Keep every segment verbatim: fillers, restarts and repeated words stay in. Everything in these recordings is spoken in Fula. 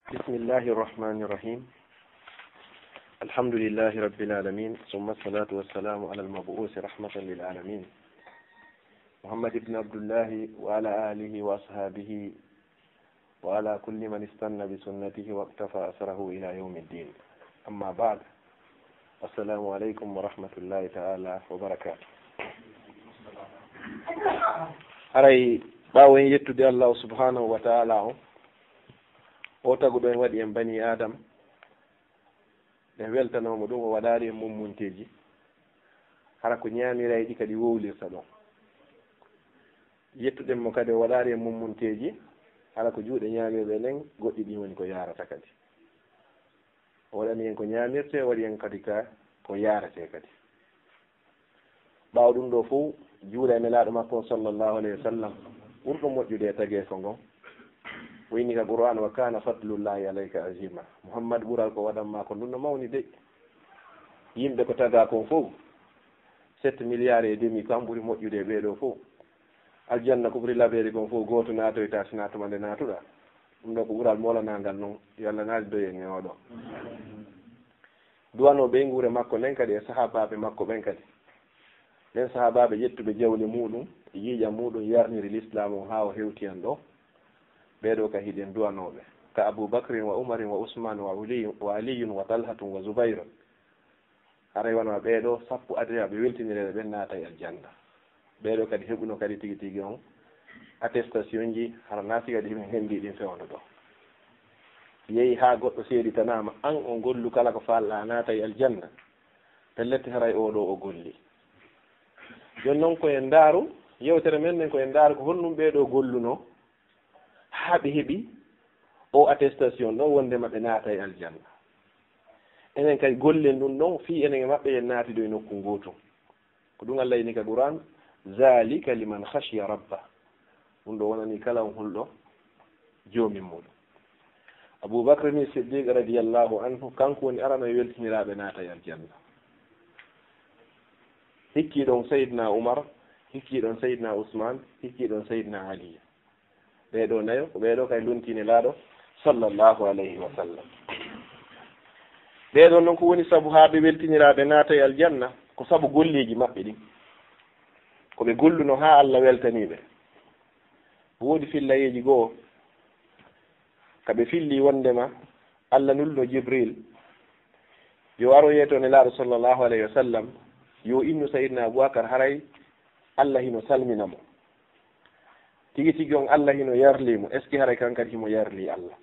بسم الله الرحمن الرحيم. الحمد لله رب العالمين، ثم الصلاة والسلام على المبعوث رحمة للعالمين، محمد بن عبد الله، وعلى آله وأصحابه، وعلى كل من استن بسنته واقتفى أثره إلى يوم الدين. أما بعد، السلام عليكم ورحمة الله تعالى وبركاته. Haray ɓaawo en yettude Allahu subhanahu wa ta'ala on, o taguɗo en waɗi en bani Adam, en weltanoo mo ɗum, o waɗaali en mummunteeji, hara ko ñaamiray ɗi kadi wowlirta ɗon. Yettuɗen mo kadi, o waɗaali en mummunteeji, hara ko juuɗe ñaamirɗe ɗen goɗɗi ɗin woni ko yaarata kadi. O waɗani en ko ñaamirte, o waɗi en kadi ka ko yaarete kadi. Ɓaawo ɗum ɗo fow, juula e Nelaaɗo makko on sallallahu alayhi wa sallam, ɓurɗo moƴƴude e tageefo ngon. O inni ka Qur'an: "Wa kana fadlullahi alayka azima." Muhammad, ɓural ko waɗan maa ko ndun no mawni de. Yimɓe ko tagaa kon fow, sept milliards et demi, ko an ɓuri moƴƴude e ɓee ɗoo fow. Aljanna ko ɓuri labeeri kon fow, gooto naatoyta, sinaa tuma nde naatuɗaa. Ɗum ɗo ko ɓural moolanaangal non, yo Allah naatnoy en e oo ɗoo. Duwanoo ɓeynguure makko nden kadi e sahaabaaɓe makko ɓen kadi. Ɓen sahaabaaɓe ƴettuɓe jawle muuɗum, ƴiiƴam muuɗum, yarniri Lislaam on haa o hewti en ɗoo. Ɓee ɗoo ka hiɗen duwanooɓe. Ka Abu Bakrin wa Umarin wa Usman wa Uliy-, wa Aliyun wa Talhatun wa Zubayrun. Haray wano ɓee ɗoo sappo adiraaɓe weltinireeɓe ɓen naatay aljanna. Ɓee ɗoo kadi heɓuno kadi tigi tigi on attestation ji, hara naati kadi hiɓe hendi ɗin fewndo ɗoo. Yehi haa goɗɗo seeditanaama, an on gollu kala ko faalɗaa a naatay aljanna. Pellet haray oo ɗoo o golli. Jooni non ko en ndaaru, yewtere men nden ko en ndaaru ko honɗum ɓee ɗoo gollunoo haa ɓe heɓi o attestation ɗoo wondema ɓe naatay aljanna. Enen kay gollen ɗum ɗon fii enen e maɓɓe en naatidoy nokku ngootu. Ko ɗum Allah inni ka Qur'an: "Zalika liman khashiya rabba." Ɗum ɗo wonani kala on hulɗo joomi muuɗum. Abu Bakr ni Siddiq radiyallahu anhu, kanko woni arano e weltiniraaɓe naata e aljanna. Hikki ɗon Sayyidina Umar, hikki ɗon Sayyidina Usman, hikki ɗon Sayyidina Ali. Ɓee ɗoo nayo, ko ɓee ɗoo kay lontii Nelaaɗo sallallahu alayhi wa sallam. Ɓee ɗoo non ko woni sabu haa ɓe weltiniraaɓe naata e aljanna, ko sabu golleeji maɓɓe ɗin. Ko ɓe golluno haa Allah weltanii ɓe. Woodi fillayeeji goo ka ɓe filli wondema Allah nulno Jibril yo aro yeeto Nelaaɗo sallallahu alayhi wa sallam, yo innu Sayyidina Abubakar, haray Allah hino salmina mo. Tigi tigi on Allah hino yarlii mo, est-ce que haray kan kadi himo yarlii Allah?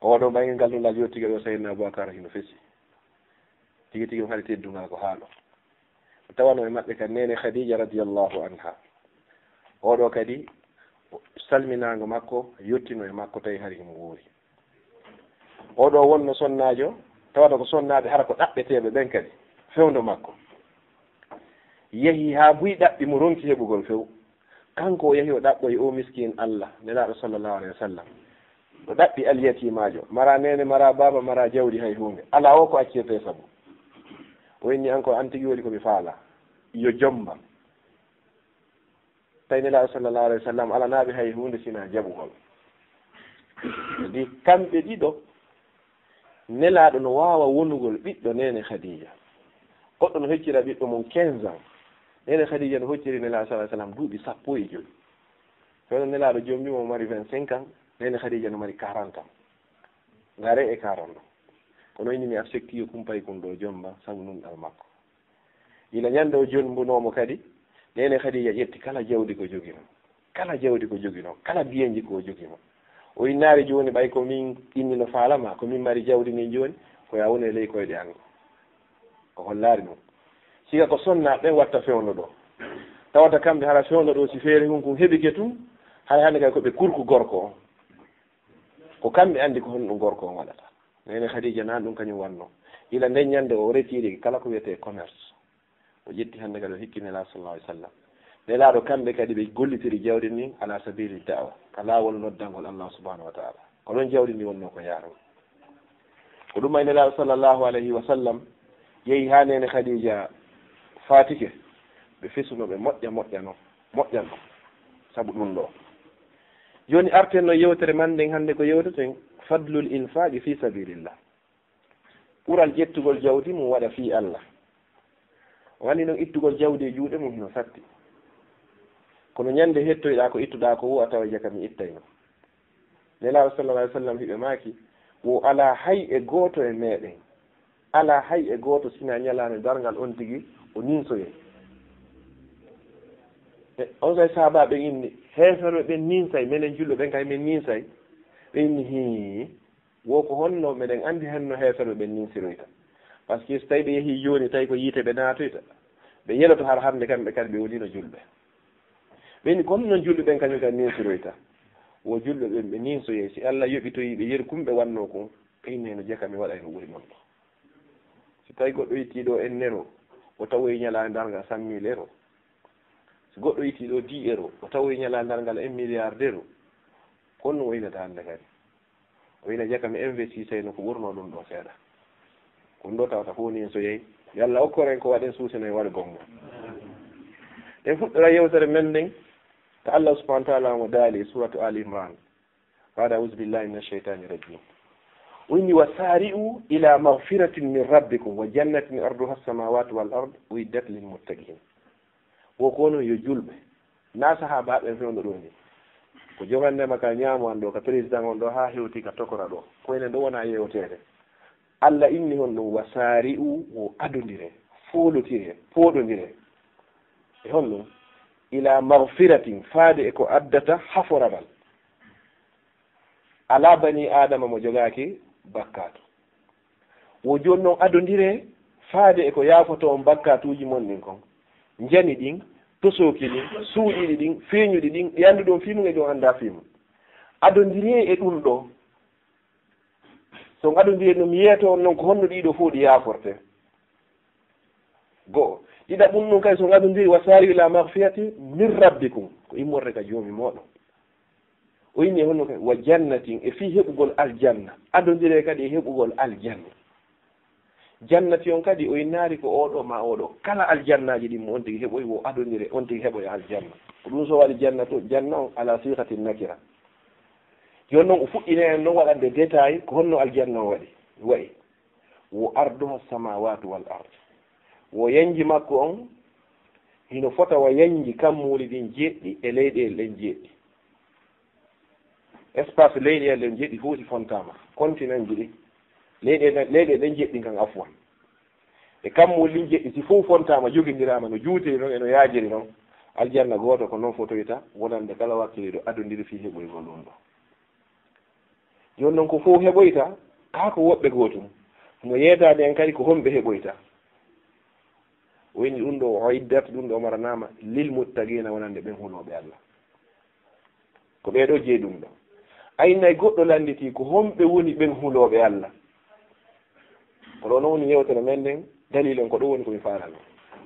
Oo ɗoo ɓayngel ngal ɗum ngal yottigal ɗoo Sayyidina Abubakar hino fesi. Tigi tigi on haɗi teddungal ko haa ɗoo. Tawano e maɓɓe kan neene Khadija radiyallahu anha. Oo ɗoo kadi salminaango makko yottino e makko tawi hari himo wuuri. Oo ɗoo wonno sonnaajo, tawata ko sonnaaɓe hara ko ɗaɓɓeteeɓe ɓen kadi, fewndo makko. Yehi haa buy ɗaɓɓi mo ronki heɓugol few. Kanko o yehi o ɗaɓɓoyi o miskin Allah, Nelaaɗo sallallahu alayhi wa sallam. O ɗaɓɓi alyatimaajo, mara neene, mara baaba, mara jawdi hay huunde. Alaa o ko accirte sabu. O inni an ko an tigi woni ko mi faala. Yo jomba. Tawi Nelaaɗo sallallahu alayhi wa sallam alanaaɓe hay huunde sinaa jaɓugol. Ndi kamɓe ɗiɗo, Nelaaɗo no waawa wonugol ɓiɗɗo neene Khadija. Goɗɗo no hoccira ɓiɗɗo mum quinze ans. Neene Khadija no hocciri Nelaaɗo sallallahu alayhi wa sallam duuɓi sappo e jowi. Kono Nelaaɗo joomum o mari vingt-cinq ans, neene Khadija no mari quarante ans. Ngare e quarante ans. Kono inni mi ar sekki yo kumpay kun ɗo jomba sabu nunɗal makko. Ila ñande o jonmbunoo mo kadi, neene Khadija ƴetti kala jawdi ko joginoo, kala jawdi ko joginoo, kala biyenji ko o joginoo. O innaari jooni ɓay ko min inni no faala ma, ko min mari jawdi ndin jooni, ko yaa wonu e ley koyɗe an. O hollaari ɗum. Siga ko sonnaaɓe ɓen watta fewndo ɗo. Tawata kamɓe hara fewndo ɗo si feere hun kun heɓike tun, hay hannde kay ko ɓe kurku gorko on. Ko kamɓe anndi ko honɗum gorko on waɗata. Neene Khadija nan ɗum kañum wannoo. Ila nden ñande o retiri kala ko wiyetee commerce. O ƴetti hannde kadi o hikki Nelaaɗo sallallahu alayhi wa sallam. Nelaaɗo kamɓe kadi ɓe gollitiri jawdi ndin ala sabili da'wa, ka laawol noddangol Allah subhanahu wa ta'ala. Ko ɗon jawdi ndi wonnoo ko yaaroo. Ko ɗum ay Nelaaɗo sallallahu alayhi wa sallam yehi haa neene Khadija faatike, ɓe fesuno ɓe moƴƴa moƴƴa non, moƴƴa non. Sabu ɗum ɗo. Jooni arten no yewtere man nden hannde ko yewteten fadlul infaqi fi sabilillah. Ɓural ƴettugol jawdi mum waɗa fii Allah. O anndi noon ittugol jawdi e juuɗe mum hino satti. Kono ñande hettoyɗaa ko ittuɗaa ko wo a tawa jaka mi ittayno. Nelaaɗo sallallahu alaihi wasallam hiɓe maaki, wo alaa hay e gooto e meɗen. Alaa hay e gooto sina ñalaande darngal on tigi o ninsoyay. E on say sahaaba ɓen inni, heeferɓe ɓen ninsay, menen julɓe ɓen kay men ninsay. Ɓe inni, hii, wo ko honno meɗen anndi henno heeferɓe ɓen ninsiroyta. Parce que so tawi ɓe yehii jooni, tawi ko yiite ɓe naatoyta, ɓe yeloto har hannde kamɓe kadi ɓe wonino julɓe. Ɓe inni, ko honno julɓe ɓen kañum kadi ninsiroyta? Wo julɓe ɓen ɓe ninsoyay, si Allah yoɓitoyi ɓe yeru kum ɓe wanno kun, ɓe inni no jaka mi waɗay no ɓuri non ɗo. Si tawi goɗɗo itti ɗo en nero, o tawoyi ñalaande darngal cent mille euro. Si goɗɗo itti ɗo dix euro, o tawoyi ñalaande darngal un milliard d'euro. Kono o inata hannde kadi. O ina jaka mi investisayno ko ɓurno ɗum ɗo seeɗa. Ko ɗum ɗo tawata ko woni en so yehi. Yo Allah okkor en ko waɗen suuseno e waɗugol mo. En fuɗɗora yewtere men nden, ko Allah subhanahu wa ta'ala mo daali e suratu Ali Imran. Baada auzu billahi min asheytani rajim. O inni, wa saari'u ila magfiratin min rabbikum wa jannatin arduha samawati wal ard uiddat lil muttaqin. Wo ko onon yo julɓe, na sahaabaaɓe fewndo ɗo ni. Ko jogannde ma ka ñaamo an ɗo, ka président on ɗo, haa hewti ka tokora ɗo. Ko enen ɗo wona yewteede. Allah inni hon ɗum, wa saari'u, wo adondire, foolotire, pooɗondire. E honɗum? Ila magfiratin, faade e ko addata haforagal. Ala bani Adama mo jogaaki bakkaatu. Wo jooni noon adondire faade e ko yaafoto on bakkaatuuji mon ɗin kon. Njani ɗin, tosooki ɗin, suuɗiɗi ɗin, feeñuɗi ɗin, ɗi annduɗon fii mum e ɗi on anndaa fii mum. Adondire e ɗum ɗo. So on adondire ɗum yeeto on noon ko honno ɗiɗo fof ɗi yaaforte. Go'o. Ɗiɗaɓun ɗum kadi so ngadondiri wa saari'u ila magfirati min rabbikum. Ko immorde ka joomi mooɗon. O inni e honno kadi wa jannatin e fii heɓugol aljanna. Adondire kadi e heɓugol aljanna. Jannati on kadi o innaali ko oɗo ma oɗo. Kala aljannaaji ɗin mo on tigi heɓoy wo adondire on tigi heɓoy aljanna. Ko ɗum so waɗi janna to, janna on ala sighati nakira. Jooni noon o fuɗɗina en noon waɗande détail ko honno aljanna o waɗi, wayi. Wo arduha samawati wal ard. Wo yanji makko on hino fota wa yanji kammuuli ɗin jeɗɗi e leyɗeele ɗen jeɗɗi. Espace leyɗeele ɗen jeɗɗi fof si fontaama, continent ji ɗi, leyɗeele, leyɗeele ɗen jeɗɗi kan afwan. E kammuuli ɗin jeɗɗi si fof fontaama, jogindiraama no juutiri non e no yaajiri non, aljanna gooto ko non fotoyta, wonande kala wakkiliiɗo adondiri fii heɓoygol ɗum ɗo. Jooni noon ko fof heɓoyta, kaa ko woɓɓe gootum. No yeetaade en kadi ko honɓe heɓoyta. O inni ɗum ɗo, o iddat ɗum ɗo maranaama lil muttaqina wonande ɓen hulooɓe Allah. Ko ɓee ɗo jeyi ɗum ɗo. Aynay goɗɗo lannditi ko honɓe woni ɓen hulooɓe Allah. Ko ɗo noon woni yewtere men nden, dalilen ko ɗo woni ko mi faalano.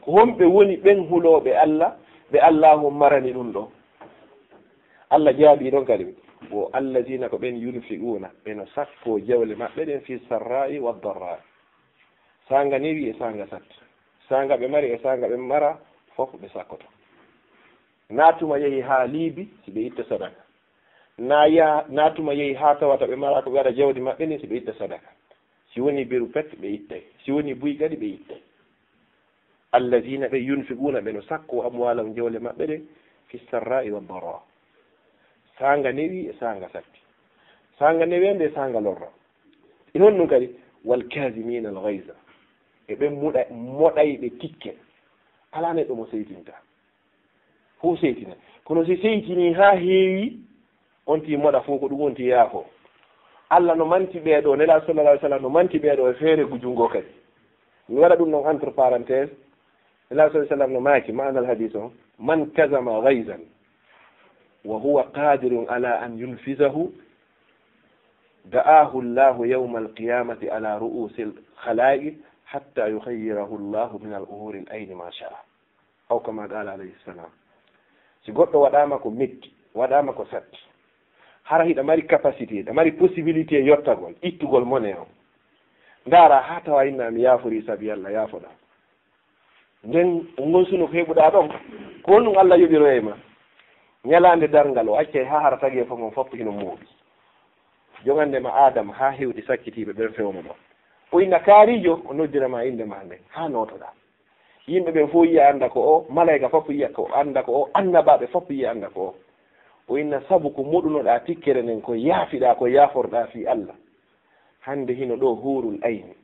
Ko honɓe woni ɓen hulooɓe Allah, ɓe Allahu marani ɗum ɗo. Allah jaabi ɗon kadi, wo allazina ko ɓen yunfiquna, ɓe no sakko jawle maɓɓe ɗen fi sarra'i wa darra'i. Saanga newi e saanga sat. Saanga ɓe mari e saanga ɓe mara, fof ɓe sakkoto. Na tuma yehi haa liibi, si ɓe itta sadaka. Na ya-, na tuma yehi haa tawata ɓe mara ko ɓe waɗa jawdi maɓɓe ni, si ɓe itta sadaka. Si woni beru pet, ɓe ittay. Si woni buy kadi, ɓe ittay. Allazina ɓe yunfiquna, ɓe no sakko amwalahum jawle maɓɓe ɗen, fi sarra'i wa darra. Saanga newi e saanga satti. Saanga newi e saanga lorra. E honɗum kadi, wal kazimina al ghayza. E ɓen muɗa-, moɗayɓe tikke. Alaa neɗɗo mo seytinta. Fof seytina. Kono si seytini haa heewi, on tii moɗa fof ko ɗum on tii yaafo. Allah no manti ɓee ɗo, Nelaaɗo sallallahu alaihi wasallam no manti ɓee ɗo e feere gujungo kadi. Mi waɗa ɗum ɗon entre parenthèse. Nelaaɗo sallallahu alaihi wasallam no maaki, ma'anal hadis on, man kazama ghaizan wa huwa qadirun ala an yunfizahu, da'ahu Allahu yawmal qiyamati ala ru'usil khalaiq hatta yukhayyirahu Allahu min al-umuri al-ayni ma sha'a. Aw kama qala alayhi salam. Si goɗɗo waɗaama ko metti, waɗaama ko satti, hara hiɗa mari capacité, hiɗa mari possibilité yottagol, ittugol mone on. Ndaara haa tawa inna mi yaafori sabi Allah yaafoɗaa. Nden on ngon suno ko heɓuɗaa ɗon, ko honɗum Allah yoɓiroyay ma? Ñalaande darngal o accay haa hara tageefo ngon fof hino mooɓi. Jogande ma Aadama haa hewti sakkitiiɓe ɓen fewno ɗon. O inna kaariijo, o noddira ma innde ma nden, haa nootoɗaa. Yimɓe ɓen fof yiya annda ko o, malayka fof yiya ko annda ko o, annabaaɓe fof yiya annda ko o. O inna sabu ko moɗunoɗaa tikkere nden, ko yaafiɗaa, ko yaaforɗaa fii Allah. Hannde hino ɗoo huurul ayni.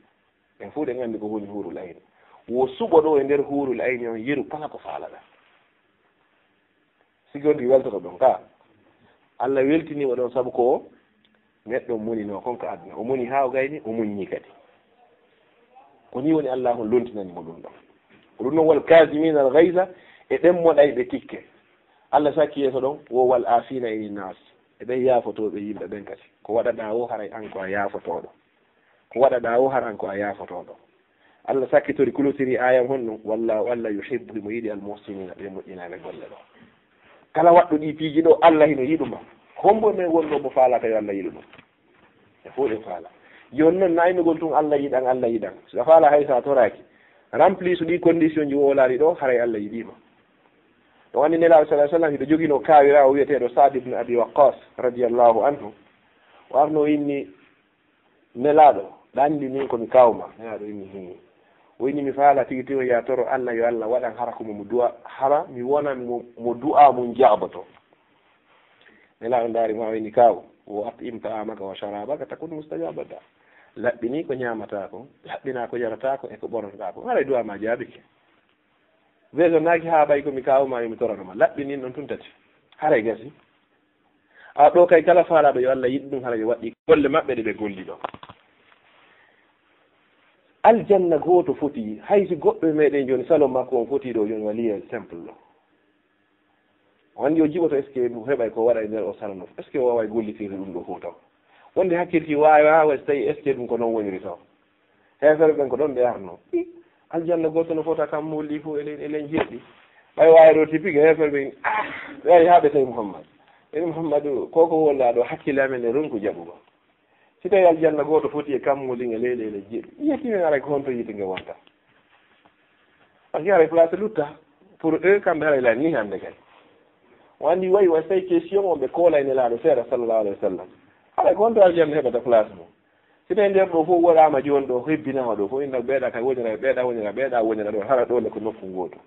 Ɓen fof ɗen anndi ko woni huurul ayni. Wo suɓo ɗoo e nder huurul ayni on, yeru kala ko faalaɗaa. Sigi on ɗi weltoto ɗon ka. Allah weltiniima ɗon sabu ko neɗɗo muninoo kon ka aduna. O muni haa o gayni, o muññi kadi. Ko nii woni Allah on lontinani mo ɗum ɗon. Ko ɗum ɗon wal kaazimiina al gayza, e ɓen moɗayɓe tikke. Allah sakki yeeso ɗon, wo wal aafina ani naas. E ɓen yaafotooɓe yimɓe ɓen kadi. Ko waɗaɗaa wo haray an ko a yaafotooɗo. Ko waɗaɗaa wo haray an ko a yaafotooɗo. Allah sakkitori kulotiri aayan honno, wallaahu Allah yuhibbu, himo yiɗi al muhsiniina, ɓe moƴƴinaaɓe golle ɗo. Kala waɗɗo ɗii piiji ɗo, Allah hino yiɗu ma. Hombo e men wonɗo mo faalaaka yo Allah yiɗu ɗum? E fof ɗen faala. Jooni non, naynugol tun Allah yiɗan, Allah yiɗan. Si a faala hay so a toraaki, remplis ɗi condition ji wowlaaɗi ɗo, haray Allah yiɗii ma. Ɗo anndi Nelaaɗo sallallahu alaihi wasallam hiɗo joginoo kaawiraawo wi'eteeɗo Sa'd ibn Abi Waqqas radiyallahu anhu. O arno inni Nelaaɗo, ɗa anndi min ko mi kaaw ma? Nelaaɗo inni, hii. O inni mi faala tigi tigi ya toro Allah yo Allah waɗan hara ko mo du'a, hara mi wonan mo, mo du'a mun jaaboto. Nelaaɗo ndaari mo, o inni kaaw, wo at'im ta'amaka wa sharabaka takun mustajaba da. Laɓɓini ko ñaamataa ko, laɓɓinaa ko yarataa ko e ko ɓornotoɗaa ko. Haray du'a ma jaabike. Weeso naaki haa ɓay ko mi kaaw ma yo mi torano ma. Laɓɓinin ɗon tun tati. Haray gasi. A ɗo kay kala faalaaɗo yo Allah yiɗ ɗum haray waɗi golle maɓɓe ɗe ɓe golli ɗo. Aljanna gooto foti, hay si goɗɗo e meɗen jooni salon makko on foti ɗo jooni waliya simple ɗo. O anndi o jiɓoto est-ce que mo heɓay ko waɗa e nder o salon ɗo. Est-ce que o waaway gollitirde ɗum ɗo fof taw? Wonde hakkilti waawa, waawa so tawi est-ce que ɗum ko non woniri taw? Heeferɓe ɓen ko ɗon ɓe arno. I, aljanna gooto no fota kam mulli fof e len, e len jeeɗi. Ɓay waawi ɗo tippi ko heeferɓe ɓen, ah, ɓe ari haa ɓe tawi Muhammad. Ɓe Muhammadu, ko ko wolla ɗo hakkille amen e ronku jaɓugo. Si tawi aljanna gooto foti e kammuuli nge leyɗe e leyɗe jeeɗi, yettimen aray ko honto yiite nge wonta? Parce que haray place lutta pour eux, kamɓe haray la ni hannde kay. O anndi wayi wa so tawi question on ɓe koolay Nelaaɗo seeɗa sallallahu alayhi wa sallam. Haray ko honto aljanna heɓata place mum? Si tawi nder ɗo fof waɗaama jooni ɗo, hebbinaama ɗo fof, inna ɓeeɗa kay wonira, ɓeeɗa wonira, ɓeeɗa wonira ɗo, hara ɗo le ko nokku ngootu.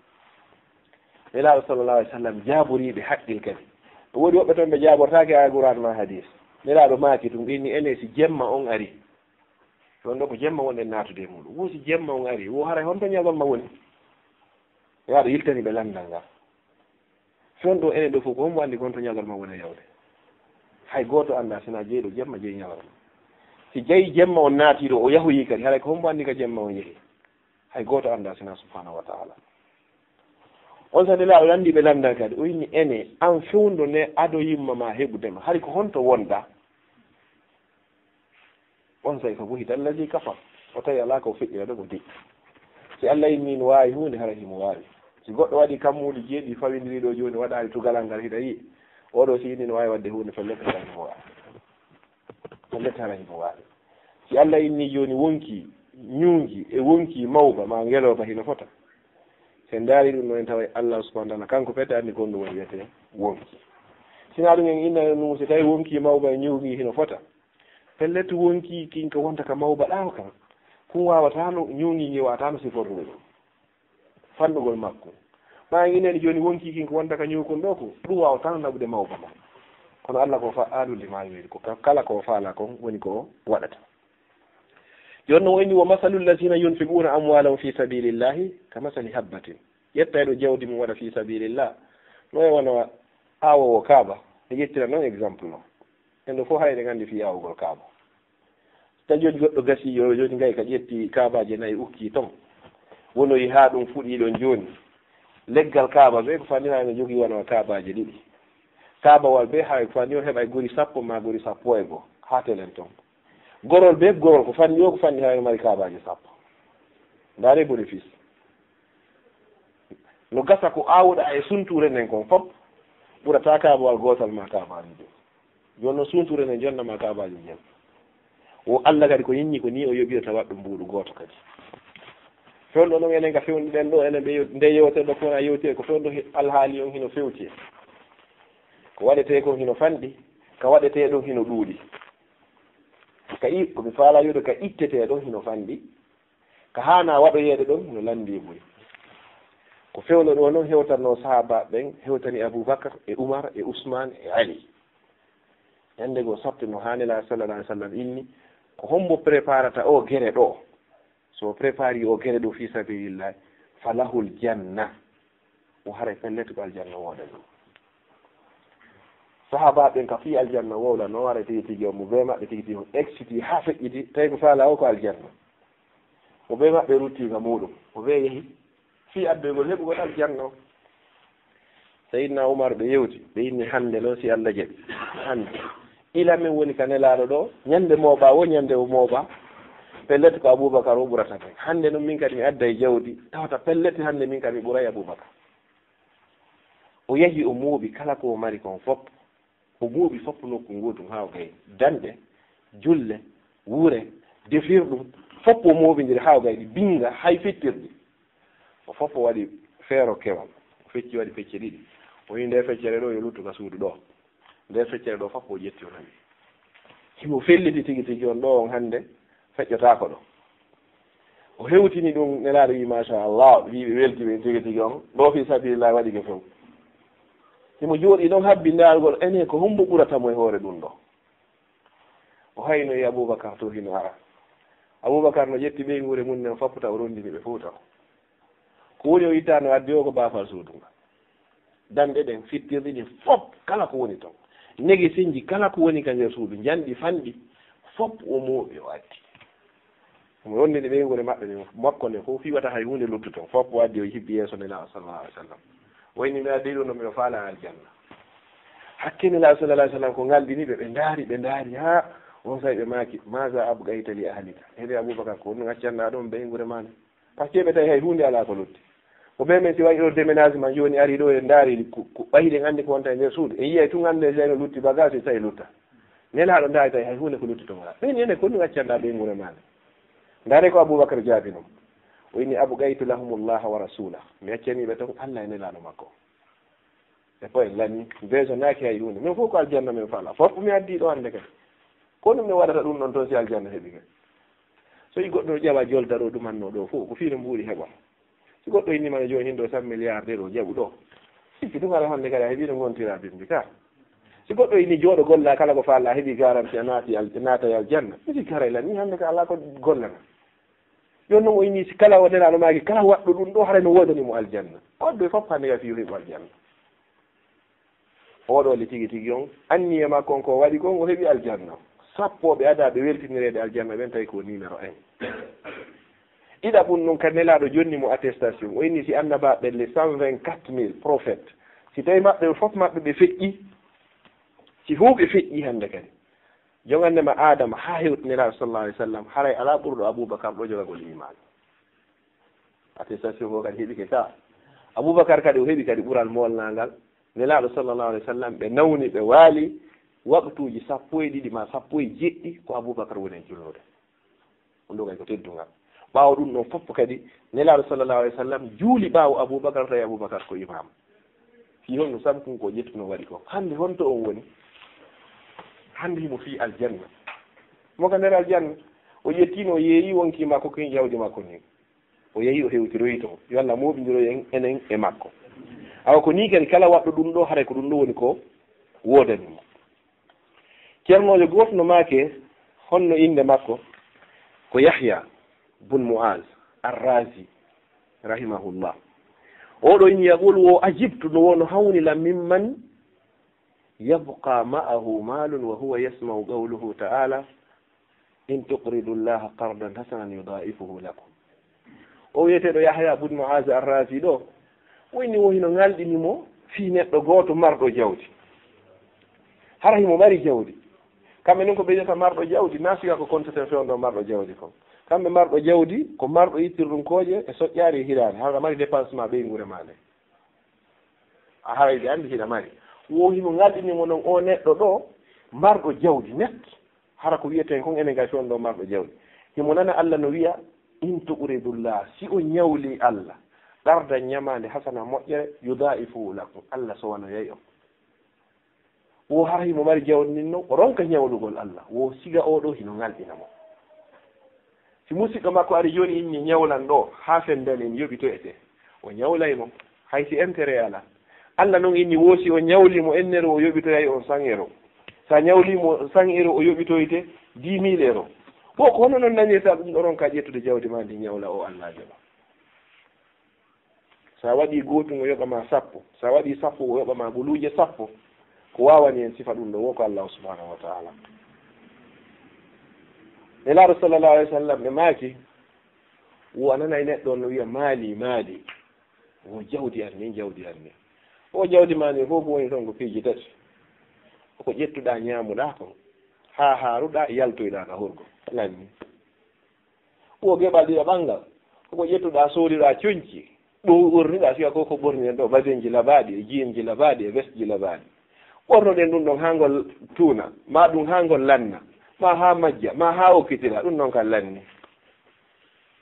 Nelaaɗo sallallahu alaihi wasallam jaaboriiɓe haqqil kadi. Ɗum woni woɓɓe toon ɓe jaabortaake aya Qur'an ma hadis. Nelaaɗo maaki ɗum, ɓe inni enen si jemma on ari. Ɗon ɗo ko jemma wonɗen naatude e muɗum. Wo si jemma on ari, wo haray honto ñalorma woni? Nelaaɗo yiltani ɓe lanndal ngal. Fewndo enen ɗo fof ko hombo anndi honto ñalorma woni e yawde? Hay gooto anndaa sinaa jeyɗo jemma jeyi ñalorma. Si jeyi jemma on naati ɗo, o yahoyi kadi, haray ko hombo anndi ka jemma on yehi? Hay gooto anndaa sinaa subhanahu wa ta'ala. On sani Nelaaɗo lanndi ɓe lanndal kadi, o inni ene, an fewndo ne ado yimma ma heɓude ma, hari ko honto wonda? On sani fa buhita allazi kafar, o tawi alaa ko feƴƴira ɗo ko deƴƴi. Si Allah inni no waawi huunde, haray himo waawi. Si goɗɗo waɗi kammuuli jeeɗi fawindiri ɗo jooni, waɗaali tugalal ngal hiɗa yi'i, oɗo si inni no waawi waɗde huunde, pellet haray himo waawi. Pellet haray himo waawi. Si Allah inni jooni wonki ñuungi e wonki mawba ma ngelooba hino fota. Si en ndaari ɗum ɗo en taway Allah subhanahu wa ta'ala kanko pete anndi ko honɗum woni wiyetee wonki. Sinaa ɗum en innay ɗum si tawi wonki mawba e ñuungi hino fota. Pellet wonki kin ko wonta ka mawba ɗaawo kan. Kun waawataano, ñuungi ngi waawataano sifortude ɗum. Fanɗugol makko. Maa en innani jooni wonki kin ko wonta ka ñuukun ɗo ko, ɗum waawataano naɓude mawba ma. Kono Allah ko fa'aalun limaa yuriid, ko ka-, kala ko faala kon woni ko o waɗata. Jooni non o inni, "Wa masalul lazina yunfiquna amwalahum fi sabilillahi ka masali habbatin." Ƴettayɗo jawdi mum waɗa fi sabilillah. No e wano aawoowo kaaba, e ƴettira non exemple non. En ɗo fof haray eɗen anndi fii aawugol kaaba. Tawi jooni goɗɗo gasi, yo jooni ngay ka ƴetti kaabaaje nayi ukki ton. Wonoyi haa ɗum fuɗi ɗon jooni. Leggal kaaba bee ko fannira ene jogii wano kaabaaje ɗiɗi. Kaabawal bee haray ko fanni o heɓay gori sappo maa gori sappo e goo haa telen ton. Gorol bee gorol ko fanni o ko fanni haray no mari kaabaaje sappo. Ndaare bénéfice. No gasa ko aawuɗaa e suntuure nden kon fof ɓurata kaabawal gootal maa kaabaaje jowi. Jooni non suntuure nden jonnama kaabaaje jeego. Wo Allah kadi ko ñiññi ko nii o yoɓirta waɗɗo mbuuɗu gooto kadi. Fewndo non enen ka fewniɗen ɗo, enen ɓe yew-, nde yewtere ɗo ko wona yewtere ko fewndo he-, alhaali on hino fewti. Ko waɗetee kon hino fanɗi, ka waɗetee ɗon hino ɗuuɗi. Ka i-, ko mi faalaa wi'ude ka ittetee ɗon hino fanɗi, ka haanaa waɗoyeede ɗon hino lanndii buy. Ko fewndo ɗoo non hewtanoo sahaabaaɓe ɓen, hewtani Abubakar e Umar e Usmaan e Ali. Ñannde goo sattino haa Nelaaɗo sallallaahu alayhi wa sallam inni, ko hombo preparata oo gere ɗoo? So o prepari oo gere ɗoo fii sabiilillaahi, falahul janna. O haray pellet ko aljanna wooda ɗum. Sahaabaaɓe ɓen ka fii aljanna wowla no wara tigi tigi on, mo bee maɓɓe tigi tigi on excité haa feƴƴiti, tawi ko faalaa o ko aljanna. Mo bee maɓɓe rutti ka muuɗum, mo bee yehi fii addoygol heɓugol aljanna o. Sayyidina Umar ɓe yewti, ɓe inni hannde non si Allah jaɓi. Hannde. Ila men woni ka Nelaaɗo ɗoo, ñande mooɓa woo ñande o mooɓa, pellet ko Abubakar o ɓurata men. Hannde non min kadi mi adday jawdi, tawata pellet hannde min kadi mi ɓuray Abubakar. O yahi o mooɓi kala ko o mari kon fof. O mooɓi fof nokku ngootum haa o gayni. Danɗe, julle, wure, defirɗum, fof o mooɓindiri haa o gayni. Binnga, hay fittirɗi. O fof o waɗi feero kewal. O fecci waɗi pecce ɗiɗi. O wi'i nde feccere ɗoo yo luttu ka suudu ɗoo. Nde feccere ɗoo fof o ƴetti o nani. Himo felliti tigi tigi on ɗoo on hannde feƴƴotaako ɗoo. O hewtini ɗum, Nelaaɗo wi'i, "Machallah," wi'i ɓe welti ɓe tigi tigi on. Ɗoo fii sabilillahi waɗi ko few. Himo jooɗii ɗon habbi ndaargol, enen ko hombo ɓurata mo e hoore ɗum ɗoo? O haynoyi Abubakar to hino ara. Abubakar no ƴetti ɓeynguure mum nden fof taw o rondini ɓe fof taw. Ko woni o ittaano addi o ko baafal suudu nga. Danɗe ɗen, fittirɗi ɗin, fop kala ko woni ton. Negesinji kala ko woni ka nder suudu, njanɗi fanɗi, fop o mooɓi o addi. Omo rondini ɓeynguure maɓɓe nden, makko nden fof fii wata hay huunde luttu ton. Fop o addi o hibbi yeeso Nelaaɗo sallallahu alaihi wasallam. O inni mi addi ɗum ɗo miɗo faala aljanna. Hakke Nelaaɗo sallallahu alaihi wasallam ko ngalɗini ɓe, ɓe ndaari, ɓe ndaari haa on saa'i ɓe maaki, "Maza abqaita li ahlika?" Heɓe Abubakar ko honɗum accanɗaa ɗon ɓeynguure maa nden? Parce que ɓe tawi hay huunde alaa ko lutti. Ko ɓe men si waɗi ɗo déménagement jooni ari ɗo e ndaari ko, ko ɓayi ɗen anndi ko wonta e nder suudu. En yiyay tun annde si no lutti bagage e tawi lutta. Nelaaɗo ndaari tawi hay huunde ko lutti ton alaa. Ɓen ene ko ɗum accanɗaa ɓeynguure maa nde. Ndaare ko Abubakar jaabi non. O inni, "Abqaytu lahumullaha wa rasulah." Mi accani ɓe ton Allah e Nelaaɗo makko. E poye lanni, besonaaki hay huunde. Min fof ko aljanna min faala. Fof ko mi addi ɗo hannde kadi. Ko ɗum mi waɗata ɗum ɗon toon si aljanna heɓi kadi. So yi goɗɗo no ƴawa jolda ɗo ɗumanno ɗo fof, ko fii no mbuuɗi heɓa. Si goɗɗo inni mana jooni hindo cent milliards de ɗo jaɓu ɗo. Sikki ɗum ara hannde kadi a heɓi no ngontira bimbi ka. Si goɗɗo inni jooɗo golla kala ko faala heɓi garanti a naati al-, naata e aljanna. Mi sikki haray lanni hannde ka alaa ko gollana. Jooni non o inni si kala o Nelaaɗo maaki, kala waɗɗo ɗum ɗo, haray no woodani mo aljanna. Ko addu e fof hannde ka fii o heɓu aljanna. Oɗo le tigi tigi on, anniya makko on ko waɗi kon, o heɓi aljanna. Sappo ɓe ada ɓe weltinireede aljanna ɓen tawi ko numéro un. Ɗiɗaɓun ɗum ka Nelaaɗo jonni mo attestation. O inni si annabaaɓe les cent vingt-quatre mille prophètes, si tawi maɓɓe fof maɓɓe ɓe feƴƴi, si fof ɓe feƴƴi hannde kadi. Jongannde ma Adama haa hewti Nelaaɗo sallallahu alaihi wasallam, haray alaa ɓurɗo Abubakar ɗo jogagol iman. Attestation ko kadi heɓi ke ka. Abubakar kadi o heɓi kadi ɓural molnaangal. Nelaaɗo sallallahu alaihi wasallam ɓe nawni ɓe waali waqtuuji sappo e ɗiɗi ma sappo e jeɗɗi ko Abubakar woni e julnude. Ɗum ɗo kadi ko teddungal. Ɓaawo ɗum ɗon fof kadi Nelaaɗo sallallahu alaihi wasallam juuli ɓaawo Abubakar tawi Abubakar ko imam. Fii honno sabu kun ko ƴettuno waɗi ko. Hannde honto on woni? Hannde himo fii aljanna. Mo ka nder aljanna. O ƴettino o yeeyi wonki makko ko jawdi makko ni. O yehi o hewtiroyi toon. Yo Allah mooɓindiroy en, enen e makko. Awa ko nii kadi kala waɗɗo ɗum ɗo, haray ko ɗum ɗo woni ko woodani mo. Ceernoojo gooto no maake, honno innde makko? Ko Yahya bun Mu'az Ar-Razi, rahimahullah. Oɗo inni yaqul wo ajibtu no wono hawni lam mimman yabqa ma'ahu malun wa huwa yasma'u qawluhu ta'ala, "In tuqridu Allaha qardan hasanan yudha'ifuhu lakum." O wiyeteeɗo Yahya bun Mu'az Ar-Razi ɗo, o inni wo hino ngalɗini mo fii neɗɗo gooto marɗo jawdi. Hara himo mari jawdi. Kamɓe non ko ɓe wiyata marɗo jawdi, na siga ko konteten fewndo marɗo jawdi kon. Kamɓe marɗo jawdi, ko marɗo ittirɗum kooƴe e soƴƴaari e hiraande, hara mari dépensement ɓeynguure maa nde. A haray ɓe anndi hiɗa mari. Wo himo ngalɗini mo non o neɗɗo ɗo, marɗo jawdi net. Hara ko wiyeten kon enen kay fewndo marɗo jawdi. Himo nana Allah no wiya, "In tuqridullah," si on ñawli Allah, qardan ñamaande hasana moƴƴere, yudha'ifu lakum, Allah sowanoyay on. Wo hara himo mari jawdi ndin non, o ronka ñawlugol Allah. Wo siga oo ɗoo hino ŋalɗina mo. Si musiɗɗo makko ari jooni inni ñawlan ɗoo, haa fenndani en yoɓitoyte. O ñawlay mo, hay si intérêt alaa. Allah non inni wo si o ñawli mo en euro, o yoɓitoyay on cent euro. Sa ñawli mo cent euro, o yoɓitoyte dix mille euro. Wo ko hono non nanirta ɗum ɗo ronka ƴettude jawdi ma ndi ñawla o Allah jaba. Sa waɗi gootun, o yoɓa ma sappo. Sa waɗi sappo, o yoɓa ma guluuje sappo. Ko waawani en sifa ɗum ɗo wo ko Allahu subhanahu wa ta'ala. Nelaaɗo sallallahu alayhi wa sallam ɓe maaki, wo a nanay neɗɗo on no wiya, "Maali, maali." Wo jawdi an ni, jawdi an ni. O jawdi ma ni fof ko woni toon ko piiji tati. Ko ƴettuɗaa, ñaamuɗaa kon. Haa haaruɗaa, yaltoyɗaa ka hurgo. Lanni. Wo geɓal ɗiɗaɓal ngal, ko ko ƴettuɗaa, soodiɗaa conci, ɗo ɓorniɗaa, siya ko ko ɓorniɗen ɗo, basenji labaaɗi, e jiinji labaaɗi, e vestji labaaɗi. Ɓornoɗen ɗum ɗon haa ngol tuuna, ma ɗum haa ngol lanna, ma haa majja, ma haa okkitira, ɗum ɗon kan lanni.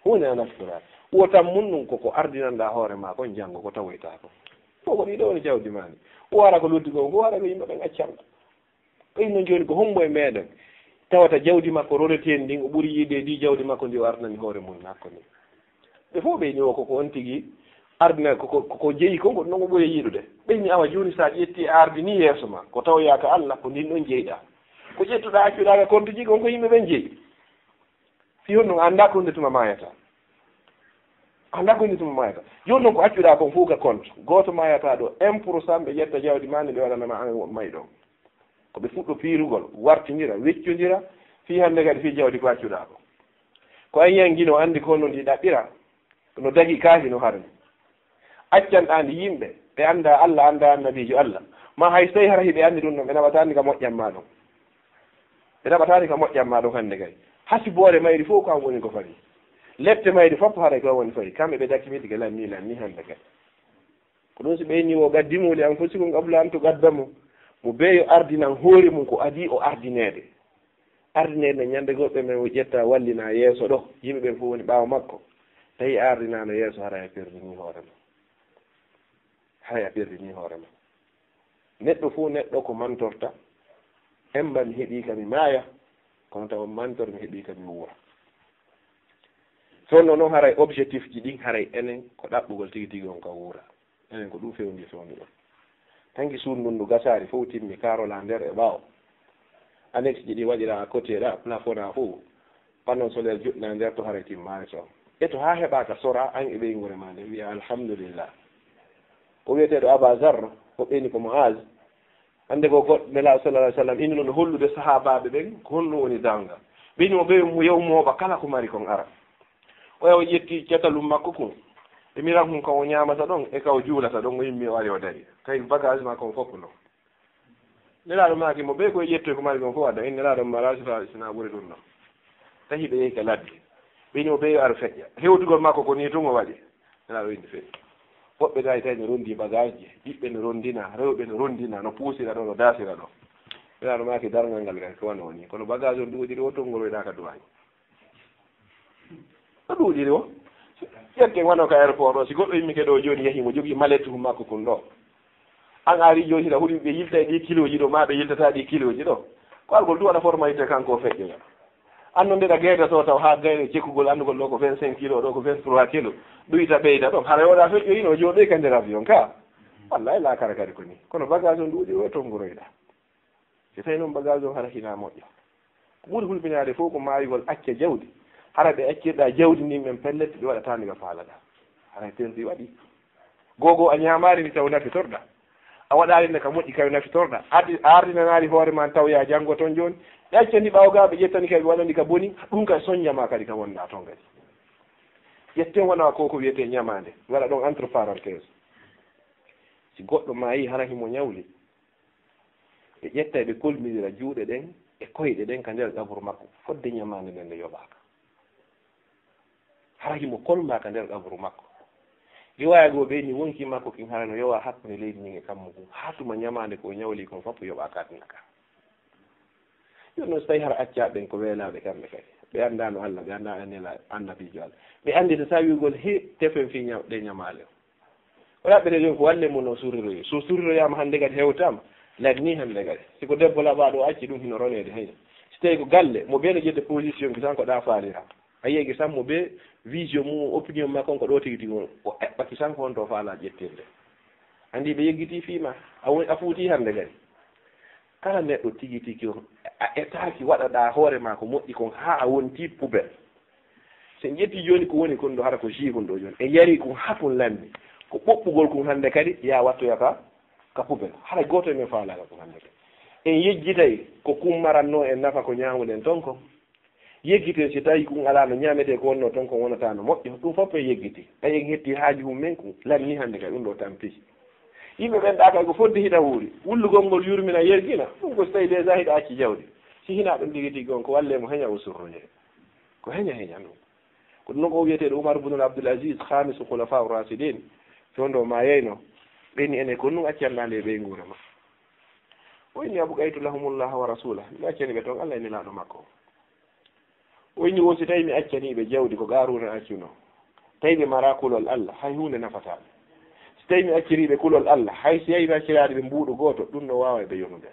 Huunde a naftoraaki. Wo tan mun ɗum ko ko ardinanɗaa hoore maa kon janngo, ko tawoytaa kon. Ko ko ɗiɗo woni jawdi maa ndi. Wo hara ko loddi kon, ko hara ko yimɓe ɓen accanɗaa. Ɓay non jooni ko hombo e meɗen tawata jawdi makko ronetendi ndin o ɓuri yiide ndi jawdi makko ndi o ardinani hoore mun makko ni? Ɓe fof ɓe ni o koko on tigi ardina koko, koko jeyi kon ko non o ɓuri yiɗude. Ɓe ni awa jooni sa ƴetti a ardini yeeso ma ko tawoyaka Allah ko ndin ɗon jeyɗa. Ko ƴettuɗa accuɗa ka kontuji kon ko yimɓe ɓen jeyi. Si honno a anndaa ko nde tuma maayata. A anndaa ko nde tuma maayata. Jooni non ko accuɗa kon fof ka compte. Gooto maayata ɗo un pour cent ɓe ƴetta jawdi ma ndi ɓe waɗana ma an mayɗo. Ko ɓe fuɗɗo piirugol, wartindira, weccondira, fii hannde kadi fii jawdi ko accuɗa ko. Ko an yan gino anndi ko honno ndi ɗaɓɓira, no dagi kaaki no harmi. Accanɗaa ndi yimɓe, ɓe anndaa Allah, anndaa annabiijo Allah. Ma hay so tawii hara hiɓe anndi ɗum ɗon, ɓe naɓataa ndi ka moƴƴan ma ɗon. Ɓe naɓataa ndi ka moƴƴan ma ɗon hannde kay. Hasiboore mayri fof ko an woni ko fari. Lepte mayri fof haray ko an woni fari. Kamɓe ɓe dakki mi diga lanni, lanni hannde kay. Ko ɗum si ɓeyni wo qaddimuu li anfusikum qabla an tuqaddamu. Mo beyo ardinan hoore mum ko adii o ardineede. Ardineede nde ñande goɗɗo men o ƴetta wallina yeeso ɗo. Yimɓe ɓen fof woni ɓaawo makko. Tawi a ardinaano yeeso haray a perdini hoore ma. Haray a perdini hoore ma. Neɗɗo fof neɗɗo ko mantorta. Emba mi heɓii ka mi maaya. Kono tawa mantor mi heɓii ka mi wuura. Sonno noon haray objectif ji ɗin haray enen ko ɗaɓɓugol tigi tigi on ka wuura. Enen ko ɗum fewndi fewndi ɗon. Tanki suudu ndun ndu gasaari fof timmi, karola nder e ɓaawo. Annexe ji ɗi waɗira à côté ɗa, plafond ɗa fof. Panneau solaire juɗɗa nder to haray timmaani so. E to haa heɓaaka sora an e ɓeynguure ma nde wiya alhamdulillah. O wiyeteeɗo Aba Zarr, o ɓeyni ko Muaz. Hannde ko goɗɗo Nelaaɗo sallallahu alaihi wasallam ino no hollude sahaabaaɓe ɓen ko honno woni daalnga. Ɓe ino ɓe mo yew mooɓa kala ko mari kon ara. O yaw ƴetti catalum makko kun. E miran kun kan o ñaamata ɗon e ka o juulata ɗon o yimmi o ari o dari. Tawi bagage makko on fof ko non. Nelaaɗo maaki mo ɓe ko ƴettoy ko mari kon fof adda. In Nelaaɗo ma raasi faali sina ɓuri ɗum ɗon. Tawi ɓe yehi ka ladde. Ɓe ino ɓe yo ar feƴƴa. Hewtugol makko ko ni tun o waɗi. Nelaaɗo indi feƴƴa. Woɓɓe gay tawi no rondi bagage ji. Ɓiɓɓe no rondina, rewɓe no rondina, no puusira ɗo, no daasira ɗo. Nelaaɗo maaki darngal ngal kay ko wano ni. Kono bagage on ɗuuɗiri o tonngoroyɗa ka duwaañi. No ɗuuɗiri o. Ƴetten wano ka aéroport o, si goɗɗo immike ɗo jooni yahi mo jogii mallette makko kun ɗo. An ari jooni hira huɗi ɓe yilta e ɗi kiloji ɗo, ma ɓe yiltata ɗi kiloji ɗo. Ko algol du waɗa formalité kanko o feƴƴoya. An non ndeɗa gayda to taw haa gayda cekkugol anndugol ɗo ko vingt-cinq kilo, ɗo ko vingt-trois kilo. Ɗuyta ɓeyda ɗon. Hara yoɗa feƴƴoyino o jooɗoy ka nder avion ka. Wallahi laakara kadi ko ni. Kono bagage on ɗuuɗi o tonngoroyɗa. Si tawi noon bagage on hara hina moƴƴa. Ko ɓuri hulɓinaade fof ko maayugol acca jawdi. Hara ɓe accirɗa jawdi ndin men pellet ɓe waɗataani ka faalaɗa. Hara perdi waɗi. Gogo a ñaamaari ndi taw nafitorɗa. A waɗaali nde ka moƴƴi kayo nafitorɗa. Ardi, a ardinanaali hoore ma taw ya janngo toon jooni. Ɓe accandi ɓaawo gaa ɓe ƴettani kay ɓe waɗandi ka boni. Ɗum kay soñña ma kadi ka wonɗa toon kadi. Ƴetten wona ko ko wiyetee ñamaande. Waɗa ɗon entre parenthèse. Si goɗɗo maayi hara himo ñawli. Ɓe ƴetta ɓe kolmidira juuɗe ɗen e koyɗe ɗen ka nder qaburu makko. Fodde ñamaande nden nde yoɓaaka. Hara himo kolma ka nder qaburu makko. Riwaya goo ɓe ni wonki makko kin hara no yowa hakkunde leydi ndin e kammu ngun. Haa tuma ñamaande ko o ñawli kon fof yoɓa ka aduna ka. Yo non so tawi hara acca ɓen ko weelaaɓe kamɓe kadi. Ɓe anndaano Allah, ɓe anndaano Nela-, annabiijo Allah. Ɓe anndi so tawi wi'ugol he tefen fii ñaw-, ɗe ñamaale o. O ɗaɓɓete jooni ko walle mun o suriroyi. So suriroyaama hannde kadi hewtaama. Laabi ni hannde kadi. Si ko debbo laɓaaɗo o acci ɗum hino roneede heen. Si tawii ko galle, mo bee no ƴetta position ki tan ko ɗa faalira. A yi'ay ki tan mo bee vision mum, opinion makko on ko ɗo tigi tigi on. O eɓɓa ki tan ko honto faalaa ƴettirde. Anndi ɓe yeggitii fii ma. A woni, a fuutii hannde kadi. Kala neɗɗo tigi tigi on, a etaaki waɗaɗaa hoore maa ko moƴƴi kon haa a wontii poubelle. Si en ƴettii jooni ko woni kon ɗo, hara ko jus kun ɗo jooni. En yarii kun haa kun lanni. Ko ɓoɓɓugol kun hannde kadi, yaa wattoya ka, ka poubelle. Hara gooto e men faalaaka kun hannde kadi. En yejjitay ko kun marannoo en nafa ko ñaamuɗen ton kon. Yeggiten si tawii kun alaa no ñaametee ko wonnoo ton kon wonata no moƴƴo. Ɗum fof en yeggitii. Ɓay en hetti haaju mum men kun, lanni hannde kadi ɗum ɗo tampi. Yimɓe ɓen ɗa kay ko fodde hiɗa wuuri. Wullugol ngol yurmina yergina. Ɗum ko so tawii déjà hiɗa acci jawdi. Si hinaa ɗum tigi tigi on ko walle mo heña o surruñe. Ko heña heña ɗum. Ko ɗum ko wiyeteeɗo Umar ibn Abdul Aziz, khamisu khulafa ar-rashidin, fewndo maayayno, ɓeyni ene ko ɗum accanɗa nde ɓeynguure ma. O inni, "Abqaytu lahumullah wa rasulah." Mi accani ɓe ton Allah e nelaaɗo makko. O inni, "Wo si tawi mi accani ɓe jawdi ko Qaaruuna accuno, tawi ɓe mara kulol Allah, hay huunde nafataa ɓe. Si tawi mi acciri ɓe kulol Allah, hay si yahi mi acciraade ɓe mbuuɗu gooto, ɗum no waawa ɓe yonude."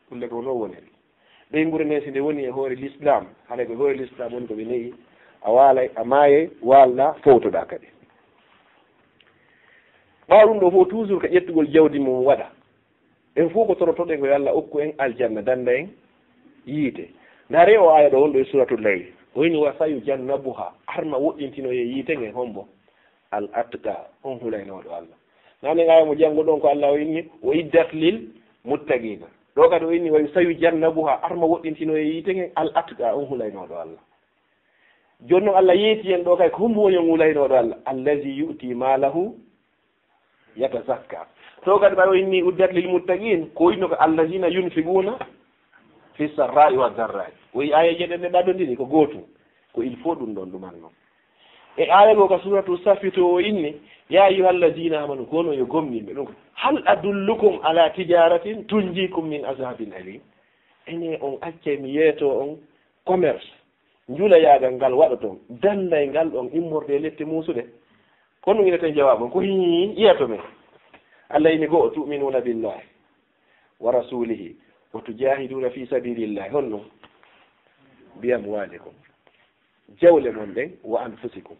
Ɗum le ko no woniri. Ɓeynguure nden si nde woni e hoore l'islam, hara ko e hoore l'islam woni ko ɓe ne'i, a waalay, a maayay, waalɗa, fowtoɗa kadi. Ɓaawo ɗum ɗo fof, toujours ko ƴettugol jawdi mum waɗa. En fof ko torotoɗen ko yo Allah okku en aljanna, danda en yiite. Ndaare o aaya ɗo wonɗo e Suratul Layl. O inni, "Wa sayujannabuha", arma woɗɗintinoye yiite ngen hombo? "Al atqa", on hulaynooɗo Allah. Nane aaya mo jannguɗon ko Allah o inni, "Wa iddat lil muttaqina." Ɗo kadi o inni, "Wa sayujannabuha", arma woɗɗintinoye yiite ngen, "Al atqa", on hulaynooɗo Allah. Jooni non Allah yeeti en ɗo kay, ko hombo woni on hulaynooɗo Allah? "Allazi yu'ti malahu yatazakka." To kadi ɓay o inni, "Uddat lil muttaqin", ko inno ko, "Allazina yunfiquna fi sarra'i wa darra'i." O yi aayeeje ɗen ɗe ɓadondiri ko gootum. Ko il faut ɗum ɗon ɗuman non. E aaya goo ka Suratu Safi to o inni, "Ya ayyuhallazina amanu", kono yo gomɗinɓe ɗum. "Hal adullukum ala tijaratin tunjikum min azabin alim?" Ene on accay mi yeeto on commerce, njulayaagal ngal waɗoton, danday ngal on immorde e lette muusuɗe? Kono ɗum ineten jawaabu on, ko hii yeeto men. Allah ini goo, "Tu'minuna billahi wa rasulihi wa tujahiduna fi sabilillahi", honno? "Bi amwalikum", jawle mon ɗen, "wa anfusikum",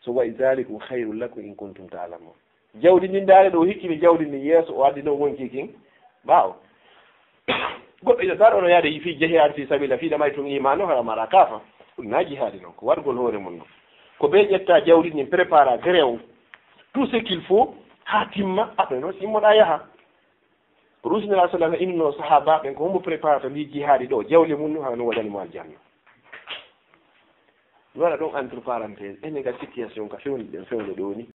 so wa'i, "dhalikum khairul lakum in kuntum ta'lamun." Jawdi ndin ndaare ɗo hikki mi jawdi ndin yeeso, o addi ɗon wonki kin ɓaawo. Goɗɗo ina daro no yaade fii jehe an fii sabila, fii ɗamay tun iman o hara mara kafa. Ɗum na jihaadi non, ko wargol hoore mun non. Ko ɓe ƴetta jawdi ndin, prépara gré on. Tout ce qu'il faut, haa timma, après non, si immoɗa yaha. Rusini alayhi salam inno sahaba ɓen ko hombo préparata ndi jihaadi ɗo, jawle mun no hara no waɗani mo aljanna. Mi waɗa ɗon entre parenthèse, enen ka situation ka fewndi ɗen fewndo ɗo ni.